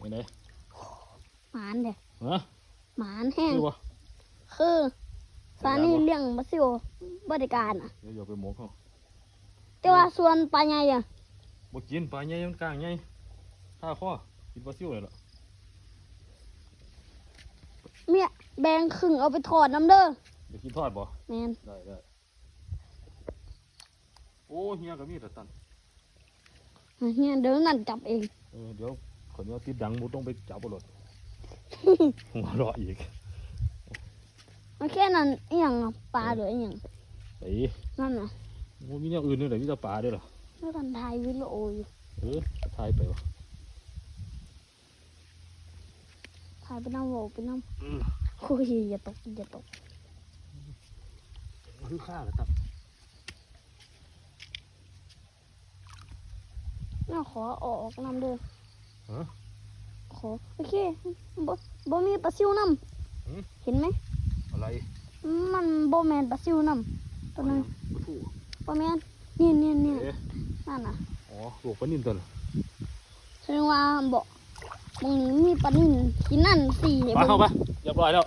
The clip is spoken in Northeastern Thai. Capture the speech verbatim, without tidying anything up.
ยังไง หมานเด้ ฮะ หมานแห้ง คือวะ คือสานี่เลี้ยงปลาซิวบริการอ่ะ เดี๋ยวอย่าไปหมกเขา แต่ว่าส่วนปลาใหญ่อ่ะ บ่กินปลาใหญ่มันกล้างใหญ่ถ้าข้อกินปลาซิวเลยล่ะ เมียแบ่งครึ่งเอาไปทอดน้ำเด้อ อยากกินทอดบ่ แมน ได้ได้โอ้เฮียก็มีแต่ตัน เฮียเดี๋ยวนั่นจับเอง เออเดี๋ยวขอเนี้ยติดดังมูต้องไปจับเอารถหัวเราะอีก มันแค่นั้นอีหยังอะปลาหรืออีหยัง ไอ้ นั่นน่ะ มันมีอย่างอื่นด้วยเหรอมีแต่ปลาด้วยเหรอ ไม่ทันถ่ายวิดีโออยู่ เออถ่ายไปวะ ถ่ายไปน้ำโวไปน้ อืม ำโอ้ยอย่าตกอย่าตก คือข้าเหรอครับ น่าขอออกน้ำเด้อ ฮะ ขอโอเคบ่บ่มีปลาซิวน้ หืม ำเห็นไหม อะไร มันบ่แมนปลาซิวน้ำตัวนั้น ปลาทู บ่แมนเนี่ยเนี่ยเนี่ย เอ๊ะ นั่นน่ะ อ๋อลูกปลานิ่นตัวน่ะ แสดงว่าบ่มึงนี้มีปลานิ่นกินนั่นสี่ ไปเข้าไปเรียบร้อยแล้ว